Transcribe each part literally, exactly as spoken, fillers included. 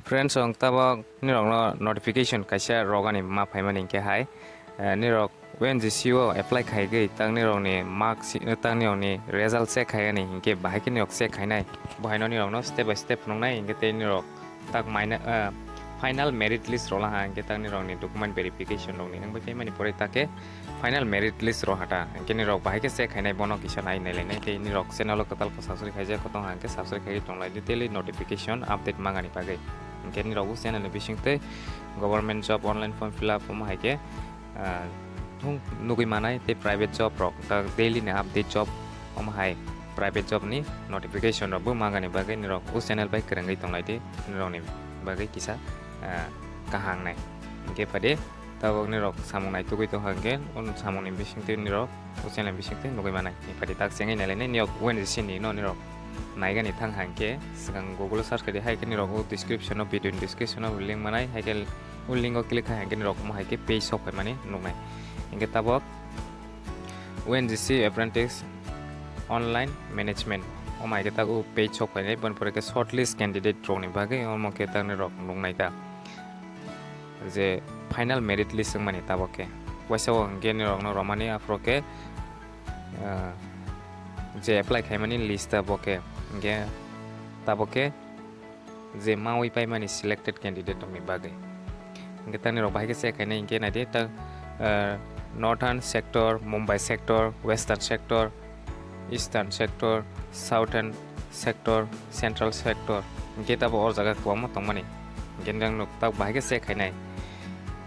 Friends, ang tabok nirokno notification kaisa rogani ma phaimani hinkhe hai, eh, nirok O N G C o apply khaigwi tak nirokni mark si-, tak nirokni result check khaigani hinkhe bahai khe nirok check khainai. Bohaino nirokno step by step phunuknai hinkhe tei nirok tak maina-, eh, final merit list rwla ha hinkhe tak nirokni document verification rokni wngwi tei mani pore tak khe final merit list rw hata. Hinkhe nirok bahai khe check khainai bono kisa nai nailainai tei nirok channel o kwtal khe subscribe khaijak khe tong ha hinkhe subscribe khaiwi tonglai di daily notification update mangani bagwi. Hinkhe nirok o channel ni bising tei government job online form fill up omo hai khe, ah, thung nugwi manai tei private job rok tak daily ni update job omo hai private job ni notification rok bo mangani bagwi nirok o channel bai kwrwngwi tonglai di nirok ni bagwi kisa, ah, kaham nai. Hinkhe phadi tabok nirok samung naitugwi tongkha hinkhe, o samung ni bisingtwi nirok o channel ni bisingtwi nugwi manai. Phadi tak chengwi nailainai niyok O N G C ni no nirok naigani thang ha hinkhe, swkang Google o search khaidi hai khe nirok o description o, video ni description o link manai, hai khe o link o click khai hinkhe nirok omo hai khe page sok phaimani nuknai. Hinkhe tabok O N G C Apprentice Online Management omo hai khe tak o page sok phainai, boni pore khe shortlist candidate rokni bagwi omo khe tak nirok nuknai ta. Je final merit list wngmani tabok khe. Waisa o hinkhe nirokno romani aphuru khe, ah, je apply khaimani list tabok khe. Hinkhe tabok khe je mawi paimani selected candidate rokni bagwi. Hinkhe tak nirok bahai khe check khainai hinkhe naidi tak, ah, Northern sector, Mumbai sector, Western sector, Eastern sector, Southern sector, Central sector, hinkhe tabok o jaga kwbangma tongmani. Hinkhe nang nuk tak bahai khe check khainai.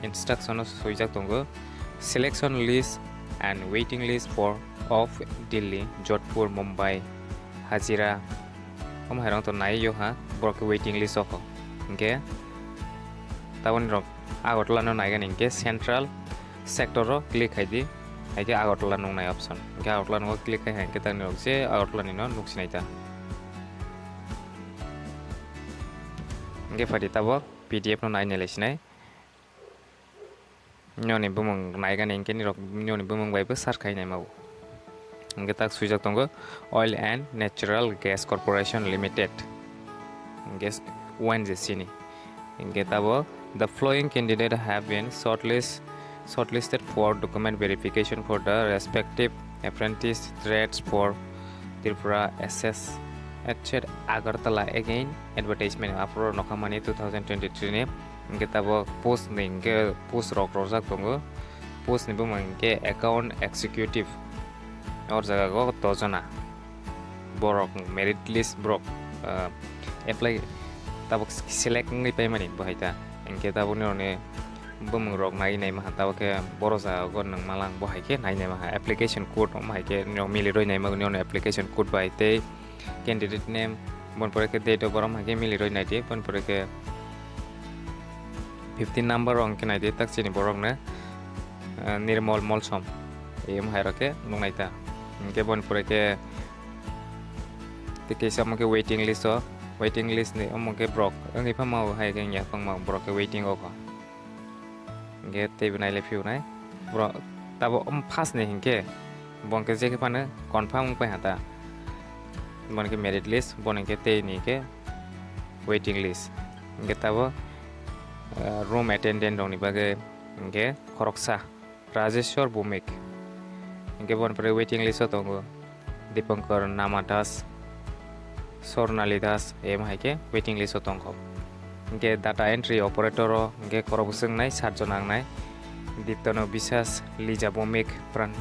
Instruction o swijak tongo, "Selection list and waiting list for of Delhi, Jodhpur, Mumbai, Hazira." Omo hai rok to nai yo ha, borok khe waiting list o kho. Hinkhe taboni rok Agartala no naigani hinkhe Central sector o click khai di, hai khe Agartala nuknai option. Hinkhe Agartala nukgo click khai hai khe tak nirok je Agartala ni no nuk sinai ta. Hinkhe phadi tabok P D F no nai nai lai sinai. Niyoni bumung naigani hinkhe nirok niyoni bumung bai bo search khai naima bo. Hinkhe tak swijak tongo Oil and Natural Gas Corporation Limited. Gas O N G C ni. Hinkhe tabok, "The following candidate have been shortlist, shortlisted for document verification for the respective apprentice trades for Tripura S S H Agartala again advertisement." Aphuru nokha mani two thousand twenty-three ni. Hinkhe tabok post ni hinkhe post rok rojak tongo. Post ni bumung hinkhe account executive. O jaga o dojona borok merit list borok, ah, apply tabok select wngwi paimani bo hai ta. Hinkhe tabok nirokni bumung rok nai nai maha tabok khe boro jaga o nang malang bo hai khe nai nai maha application code omo hai khe nirok mili roi nai mago nirokni application code bai tei candidate name, boni pore khe date of birth, omo hai khe mili roi nai di, boni pore khe fifteen number o hwnkhe nai di, tak chini borok no, eh, Nirmal Molsom, omo hai rok khe nuknai ta. Hinkhe boni pore khe tei kaisa omo khe waiting list o, waiting list ni omo khe borok wngwi phano hai khe wngya phano borok khe waiting o kho. Hinkhe teibo nailai phiyoknai. Borok tabok, um, first ni hinkhe bo hinkhe je khe phano confirm wngpai ha ta. Bo hinkhe merit list, bo hinkhe tei ni hinkhe waiting list. Hinkhe tabok, ah, room attendant rokni bagwi hinkhe khoroksa Rajeshwar Bhowmik. Hinkhe boni pore waiting list o tongo. Dipankar Namadas, Swarnali Das, em hai khe waiting list o tongkho. Hinkhe data entry operator o hinkhe khorok bwswk nai sat jon ang nai. Dityano Biswas, Lija Bhowmik, Pran-,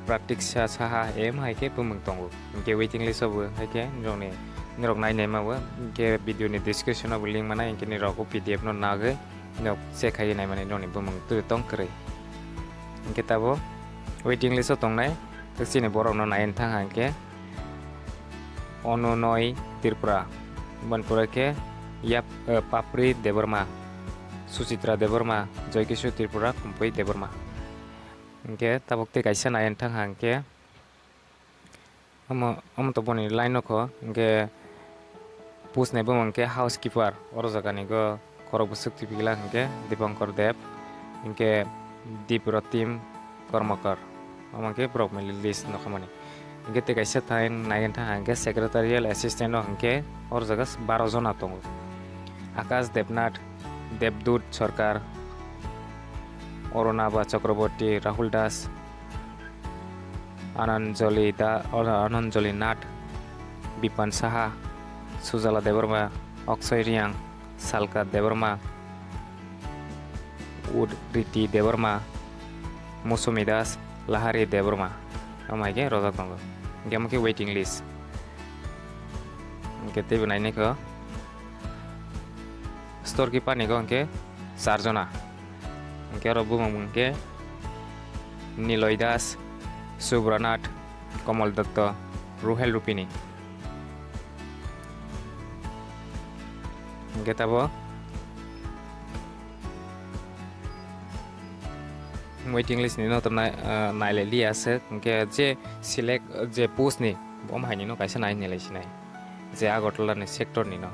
Pratiksha Saha, em hai khe bumung tongo. Hinkhe waiting list o bo hai khe nirokni, nirok nai naima bo hinkhe video ni description o bo link manai hinkhe nirok o P D F no nagwi. Nok check khai naimani nokni bumung twi tong kwrwi. Hinkhe tabok waiting list o tongnai, tak chini borokno nai thang hinkhe Ononoi Tripura, boni pore khe Yap, eh, Papri Debbarma, Suchitra Debbarma, Joykishu Tripura, Kumpui Debbarma. Hinkhe tabok tei kaisa nai thang hinkhe Omo, omo to boni line o kho, hinkhe post ni bumung khe housekeeper, oro jaga ni go khorok bwswk twi pigila hinkhe Dipankar Deb, hinkhe Dibrotim Karmakar, omo khe borok mili list nokha mani. Hinkhe tei kaisa thang nai thang hinkhe secretarial assistant o hinkhe oro jaga baro jona tongo. Akash Debnath, Debdut Sarkar, Arunaba Chakraborty, Rahul Das, Ananjali Da, Ananjali Nath, Bipan Saha, Sujala Debbarma, Akshay Reang, Salka Debbarma, Udriti Debbarma, Musumi Das, Lahari Debbarma. Amai khe rojak tongo. Hingke omo khe waiting list. Hingke teibo nainai kho. Store keeper ni kho hingke char jona. Hingke oro bumung hingke Niloy Das, Subranath, Komol Dotto, Ruhel Rupini. Hingke tabo waiting list ni no to nai, ah, nailai liya se, hingke je select, je post ni, bo hai ni no kaisa nai nilai sinai, je Agartala ni sector ni no.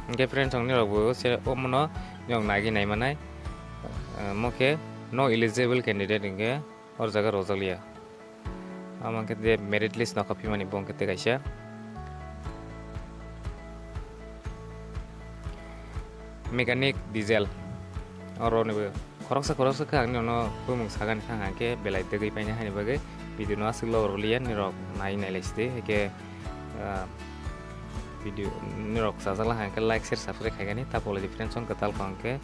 Hingke friends, ang nirok bo se, omo no nirok nagi nai manai, ah, mo khe no eligible candidate hingke or jaga rojak liya. Amo khe de merit list nokha phimani bo khe te kaisa. Mechanic diesel. Oro ni bo khoroksa khoroksa khe ang nono bumung sagani thang hang khe belai degwi paina hani bagwi video no aswk logo rwliya nirok nai nai lai sidi. Hake, ah, video nirok chajak la hang khe like, share, subscribe khaigani ta pole difference song kwtal kong khe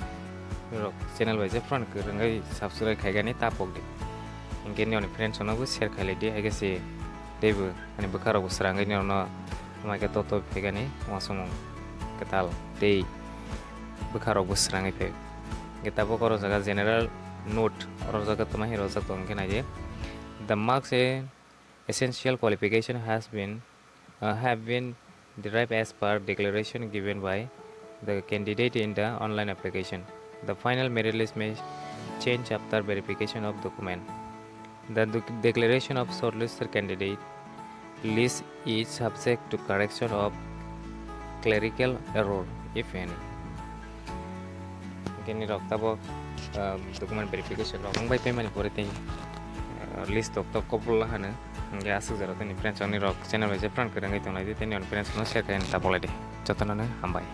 nirok channel bai je friend kwrwngwi subscribe khaigani ta pok di. Hingke nini friends no bo share khailai di, hai khe se teibo ani bwkha rok bo srangwi nini no amai khe toto phaigani uansukmung kwtal tei bwkha rok bo srangwi phai. Hingke tabuk oro jaga general note oro jaga toma hi rojak tong khe nai di. The marks in essential qualification has been, uh, have been derived as per declaration given by the candidate in the online application. The final merit list may change after verification of document. The dec-, declaration of shortlisted candidate list is subject to correction of clerical error, if any. Hingke nirok tabuk, ah, document verification rok wng bai paimani pore tei, ah, list tok tok kopor la hano. Hingke aswk jora tei friends rok nirok channel bai je friend kwrwngwi tonglai di, tei nini friends no share khaina ta bolai di. Jotono no hambai.